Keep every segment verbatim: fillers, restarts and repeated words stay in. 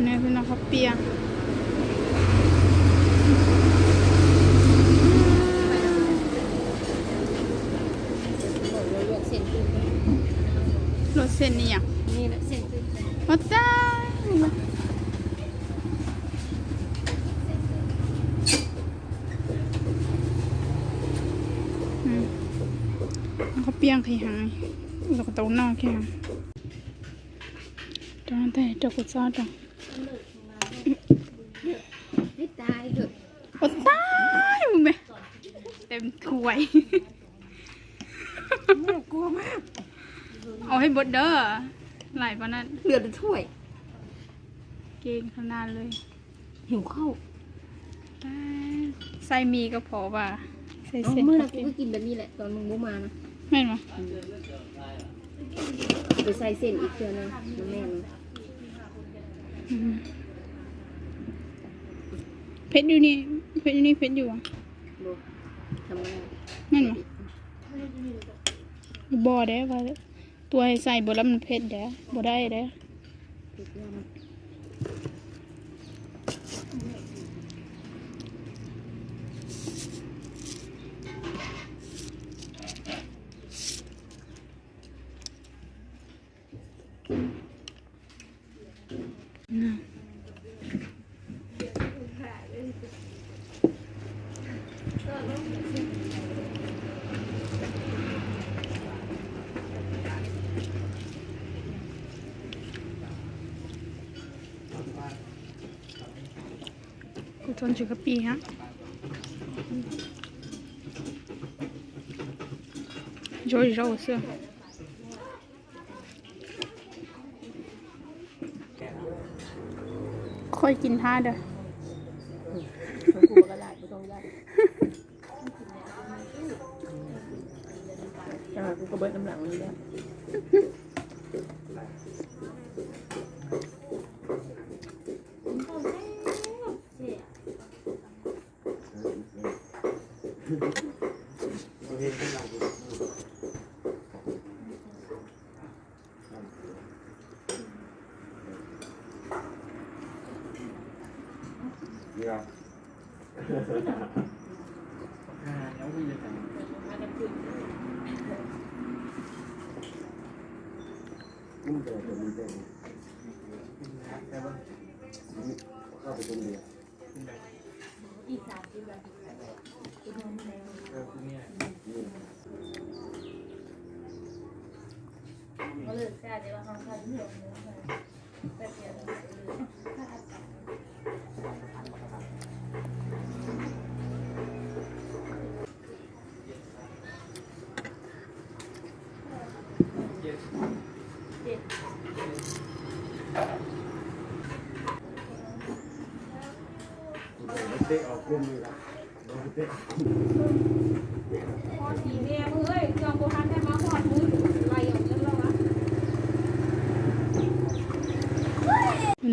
นี่พี่น้องเขาเปียง ลวกเส้นตึ้ง รสเส้นนี่อ่ะ นี่แหละเส้นตึ้ง โอ้ตายอืมเขาเปียงขี้หายแล้วก็ตรงหน้าขี้หายตรงนั้นแต่เจ้ากุศลตรง ให้ตายเถอะ โอ้ตายมึงแม่เต็มถ้วย น่ากลัวมาก เอาให้เบิดเด้อหลายปานนั้น เหลือแต่ถ้วย เก่งขนาดเลย หิวข้าว ตายใส่มีก็พอว่าใส่ เอา เส้น เมื่อนั้นกูก็กินแบบนี้แหละ ตอนมึงบ่มานะ แม่นบ่ ไปใส่เส้นอีกเทื่อนึงมันแม่น อืมเผ็ดอยู่นี่เผ็ดอยู่นี่เผ็ดอยู่อ่ะ บ่ทำไม แม่นบ่บ่ได้ว่าตัวให้ใส่บ่แล้วมันเผ็ดเด้บ่ได้เด้ ติดยามัน นะกูทนจุกะปีฮะโยโย่เสื้อ ค่อยกินท่าเด้อ กูก็ได้ไม่ต้องได้อ่ากูก็เบิดน้ำหลังนี่แหละ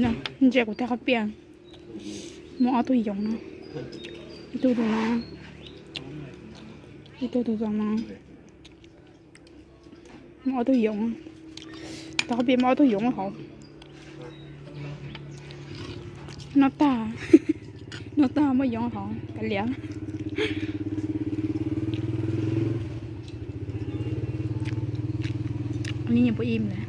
เนี่ยมันเจ๊กูแต่เขาเปลี่ยนมองเอาตัวหยงนะอีตัวตัวนะอีตัวตัวสองนะ မအတူယုံတခါပြေမအတူယုံဟောနတနတမယုံဟောကလျာอันนี้ยังไม่อิ่มเลย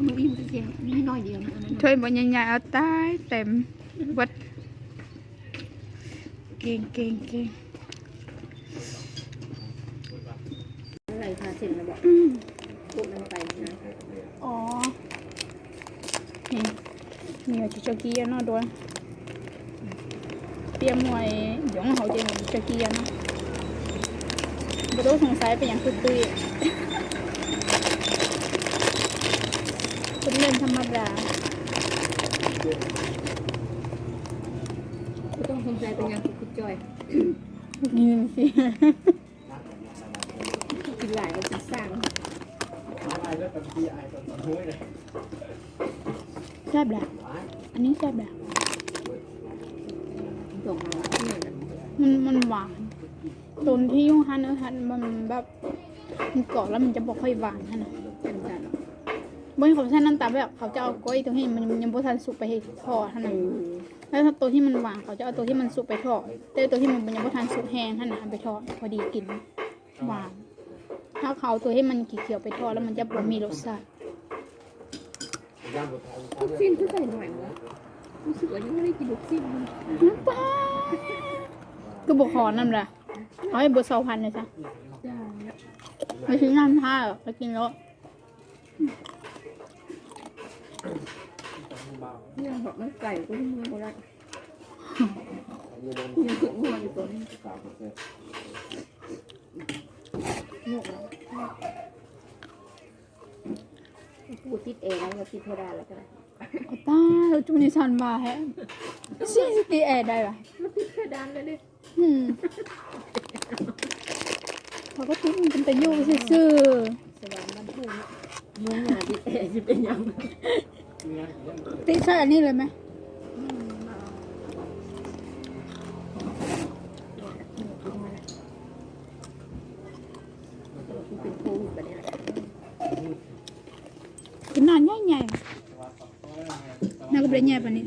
มันอิ่มจริงๆนี่น้อยเดียวนะอันนั้น ถ้วยบนใหญ่ๆเอาตายเต็มวัด เก่งเก่งเก่งอะไรคะเสร็จแล้วบอก อืม พวกนั้นไปนะ อ๋อ นี่นี่จุกกี้เนาะด้วยเตรียมไว้เดี๋ยวเขาจะจุกกี้เนาะบ่ต้องสงสัยเป็นอย่างคือตุ้ยเป็นเรื่องธรรมดา ก็ต้องสงสัยเป็นอย่างคือคุณจอย นี่สิ กินหลายก็กินสั่ง แซ่บแหละอันนี้แซ่บแหละ ส่งมาแล้วที่ไหนนะ มันมันหวานตอนที่ยุ่งฮันเออฮันมันแบบมันกรอบแล้วมันจะบอกค่อยหวานขนาด จันจัน บ่เห็นเขาใส่น้ำตาลแบบ เขาจะเอาก้อยตัวที่มันยังบ่ทันสุกไปทอดหั่นน่ะ แล้วตัวที่มันหวานเขาจะเอาตัวที่มันสุกไปทอด แต่ตัวที่มันยังบ่ทันสุกแห้งหั่นน่ะเอาไปทอด พอดีกิน หวาน ถ้าเขาเอาตัวที่มันเขียวๆไปทอดแล้วมันจะบ่มีรสชาติ ลูกชิ้นคือใส่หน่อยนะรู้สึกว่ายังไม่ได้กินลูกชิ้นเลย น้ำปลา ก็บ่ขอน้ำละ เอาให้เบอร์สองพันเลยซะ จ้า ไม่ซื้อน้ำท่าหรอกไปกินแล้ว เนี่ยแบบมันไก่ก็เมื่อบ่ได้ยังถึงเมื่ออยู่ตัวนี้งกแล้ว กูติดแอร์แล้วก็ติดเพดานแล้วก็ได้ ตายแล้วจุ่มนี่สั่นมาแฮะซิตี้แอร์ได้ปะ มันติดเพดานเลยดิ อืมเขาก็ติดมันเป็นตะยูซื่อ สวรรค์มันพูดเนาะมึงอ่ะติดแอร์จะเป็นยัง ๆติดใส่อันนี้เลยไหม เป็นโควิดไปเนี่ยแหละ กินนานใหญ่ๆน่าก็เป็นใหญ่ปานนี้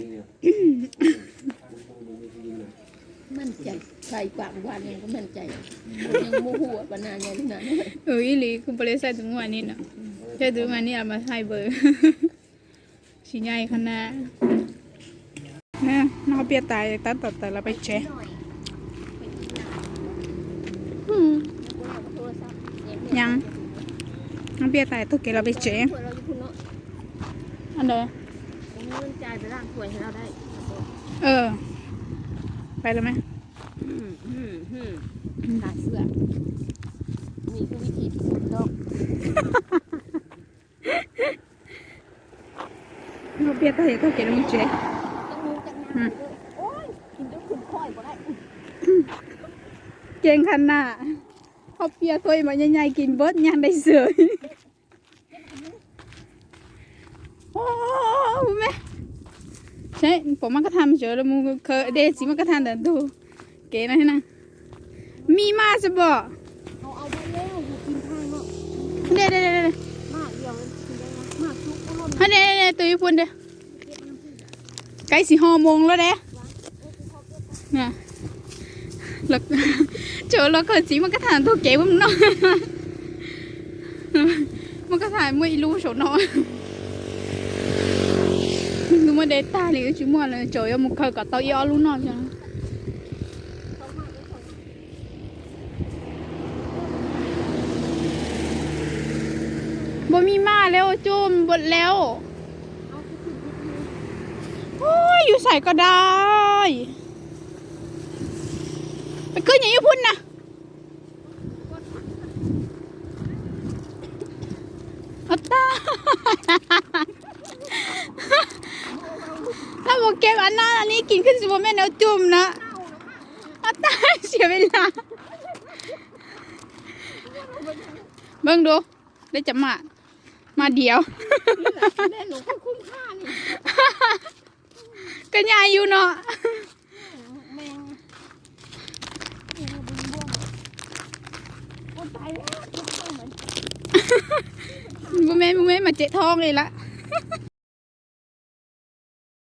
มั่นใจใครปากวันยังก็มั่นใจยังโมโหปานานยังขนาด เอออีหลีคุณไปเลยใส่ถุงวันนี้เนาะใส่ถุงวันนี้เอามาให้เบอร์ สีใหญ่ขนาดนะน้องเปียตายตั้งแต่แต่เราไปเช็คอืมยังน้องเปียตายตัวเกเราไปเช็ค เราอยู่คุณเนาะ อันเดียว ผมมีเงินจ่ายไปล้างถ้วยให้เราได้ เออ ไปแล้วไหม อืมอืมอืมขายเสื้อนี่คือวิธีที่สุดดอก เราเปียกก็เห็นก็เก็บมันเจ๊ ต้องรู้จักงานด้วยโอ้ยกินด้วยคุณค่อยบ่ได้ เก่งขนาดเขาเปียกถ้วยมาใหญ่ๆกินเบิดยังได้เสยโอ้แม่ใช่ผมมันก็ทำเจอแล้วมูเคยเดซิมันก็ทำแต่ดูเก๋นะนะมีมาจะบอก เขาเอาไว้แล้วอยู่กินทางเนาะ เด้เด้เด้เด้ มากเดียวมันกินได้นะมากทุกคน เด้เด้เด้ตัวญี่ปุ่นเด้ใกล้สิห้าโมงแล้วเด้นะแล้วเจอแล้วก็สิมันก็ทำตัวเก๋มึงเนาะมันก็ถ่ายมวยอีลูโฉนเนาะนึกว่าเดต้าเลยก็ชิมวยเลยเจอยังมึงเคยกับเตาอีออลูนอกจัง บ่มีมาแล้วจุ่มเบิดแล้ว โอ้ย อยู่ใส่ก็ได้ ไปขึ้นอย่างนี้พุ่นนะเอาตายถ้าบอกเก็บอันนั้นอันนี้กินขึ้นสิบ่แม่นเอาจุ่มนะเอาตายเสียเวลา เบิ่งดู ได้จะมา มาเดียว แม่หนูก็คุ้มค่านี่ ก็ใหญ่อยู่เนาะ แมง บ่แม่นบ่แม่นมาเจ๊ท้องเลยละ